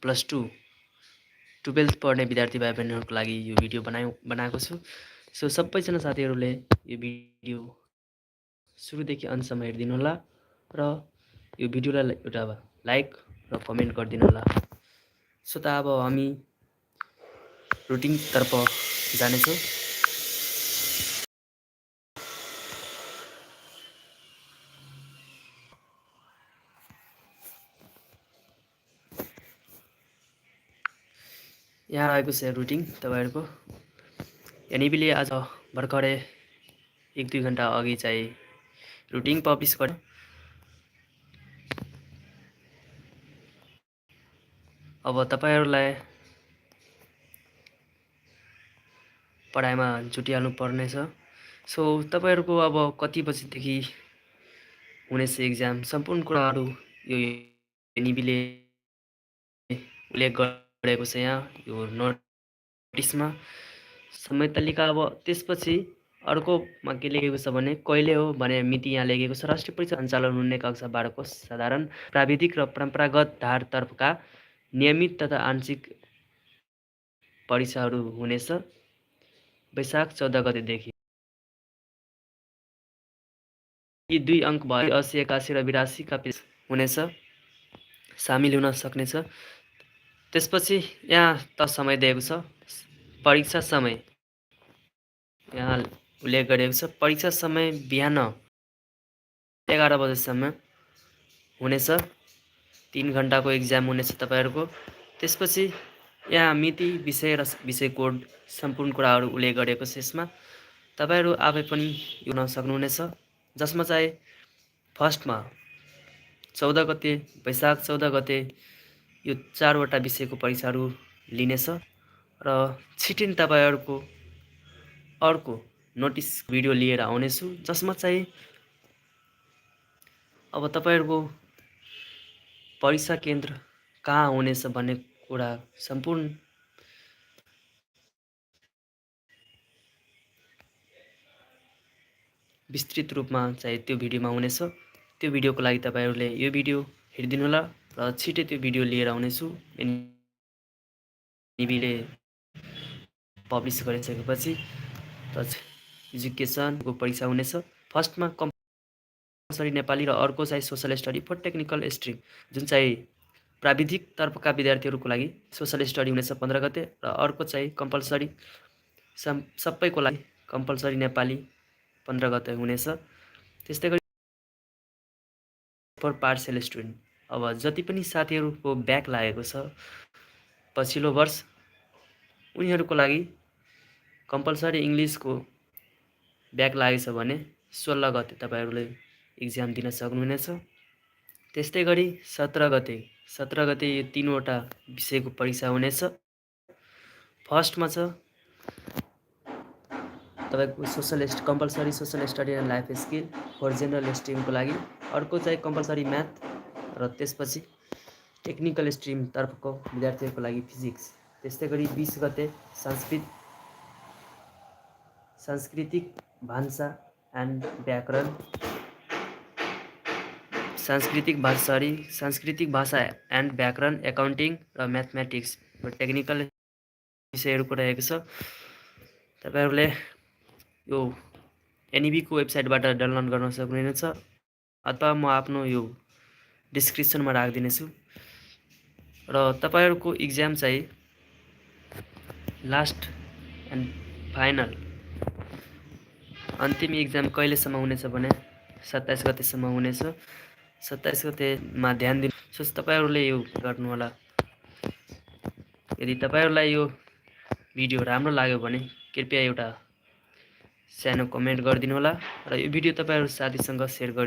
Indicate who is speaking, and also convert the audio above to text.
Speaker 1: +2 12th पढ्ने विद्यार्थी भाइ बहिनीहरूको लागि यो भिडियो बनाएको छु। सो सबैजना साथीहरूले यो भिडियो सुरुदेखि अन्तसम्म हेरिदिनुहोला र यो भिडियोलाई एउटा लाइक र कमेन्ट गरिदिनुहोला। सो त अब हामी रुटिनतर्फ जानेछौँ। यहाँ रहेको छ रुटिन तपाईँहरूको। एनइबीले आज भर्खरै 1-2 घन्टा अघि चाहिँ रुटिन पब्लिस गर्यो। अब तपाईँहरूलाई पढाइमा जुटिहाल्नु पर्नेछ। सो तपाईँहरूको अब कति बजीदेखि हुनेछ एक्जाम, सम्पूर्ण कुराहरू यो एनइबीले उल्लेख गरेको छ यहाँ यो नोटिसमा समय तालिका। अब त्यसपछि अर्कोमा के लेखेको छ भने कहिले हो भने मिति यहाँ लेखेको छ। राष्ट्रिय परीक्षा सञ्चालन हुने कक्षा 12 को साधारण प्राविधिक र परम्परागत धारतर्फका नियमित तथा आंशिक परीक्षाहरू हुनेछ वैशाख 14 गतेदेखि। यी 2 अङ्क भए 80, 81 र 82 का पेज हुनेछ, सामेल हुन सक्नेछ। त्यसपछि यहाँ त समय दिएको छ, परीक्षा समय यहाँ उल्लेख गरेको छ। परीक्षा समय बिहान 11 बजेसम्म हुनेछ, 3 घण्टाको एक्जाम हुनेछ तपाईँहरूको। त्यसपछि यहाँ मिति, विषय र विषय कोड सम्पूर्ण कुराहरू उल्लेख गरेको छ। यसमा तपाईँहरू आफै पनि हेर्न सक्नुहुनेछ, जसमा चाहिँ फर्स्टमा 14 गते वैशाख 14 गते यो 4वटा विषयको परीक्षाहरू लिनेछ र छिट्टै तपाईँहरूको अर्को नोटिस भिडियो लिएर आउनेछु, जसमा चाहिँ अब तपाईँहरूको परीक्षा केन्द्र कहाँ हुनेछ भन्ने कुरा सम्पूर्ण विस्तृत रूपमा चाहिँ त्यो भिडियोमा हुनेछ। त्यो भिडियोको लागि तपाईँहरूले यो भिडियो हेरिदिनुहोला र छिट्टै त्यो भिडियो लिएर आउनेछु। एनइबीले पब्लिस गरिसकेपछि एजुकेसनको परीक्षा हुनेछ। फर्स्टमा कम्पलसरी नेपाली र अर्को चाहिँ social study for technical stream, जुन चाहिँ प्राविधिक तर्फका विद्यार्थीहरूको लागि सोसल स्टडी हुनेछ 15 गते र अर्को चाहिँ कम्पलसरी सबैको लागि कम्पलसरी नेपाली 15 गते हुनेछ। त्यस्तै गरी फर पार्सियल स्टुडेन्ट, अब जति पनि साथीहरूको ब्याक लागेको छ पछिल्लो वर्ष, उनीहरूको लागि कम्पलसरी इङ्ग्लिसको ब्याक लागेछ भने 16 गते तपाईँहरूले इक्जाम दिन सक्नुहुनेछ। त्यस्तै गरी 17 गते यो 3वटा विषयको परीक्षा हुनेछ। फर्स्टमा छ तपाईँको compulsory social study and life skill for general स्ट्रिमको लागि, अर्को चाहिँ कम्पलसरी म्याथ र त्यसपछि टेक्निकल स्ट्रिम तर्फको विद्यार्थीहरूको लागि फिजिक्स। त्यस्तै गरी 20 गते सांस्कृतिक भाषा एन्ड व्याकरण, सांस्कृतिक भाषा एन्ड व्याकरण, एकाउन्टिङ र म्याथमेटिक्स र टेक्निकल विषयहरूको रहेको छ। तपाईँहरूले यो एनइबीको वेबसाइटबाट डाउनलोड गर्न सक्नुहुनेछ अथवा म आफ्नो यो डिस्क्रिप्सनमा राखिदिनेछु। र तपाईँहरूको इक्जाम चाहिँ लास्ट एन्ड फाइनल अन्तिम इक्जाम कहिलेसम्म हुनेछ भने 27 गतेसम्म हुनेछ। 27 गतेमा ध्यान दिनु। सो तपाईँहरूले यो गर्नुहोला। यदि तपाईँहरूलाई यो भिडियो राम्रो लाग्यो भने कृपया एउटा सानो कमेन्ट गरिदिनुहोला र यो भिडियो तपाईँहरू साथीसँग सेयर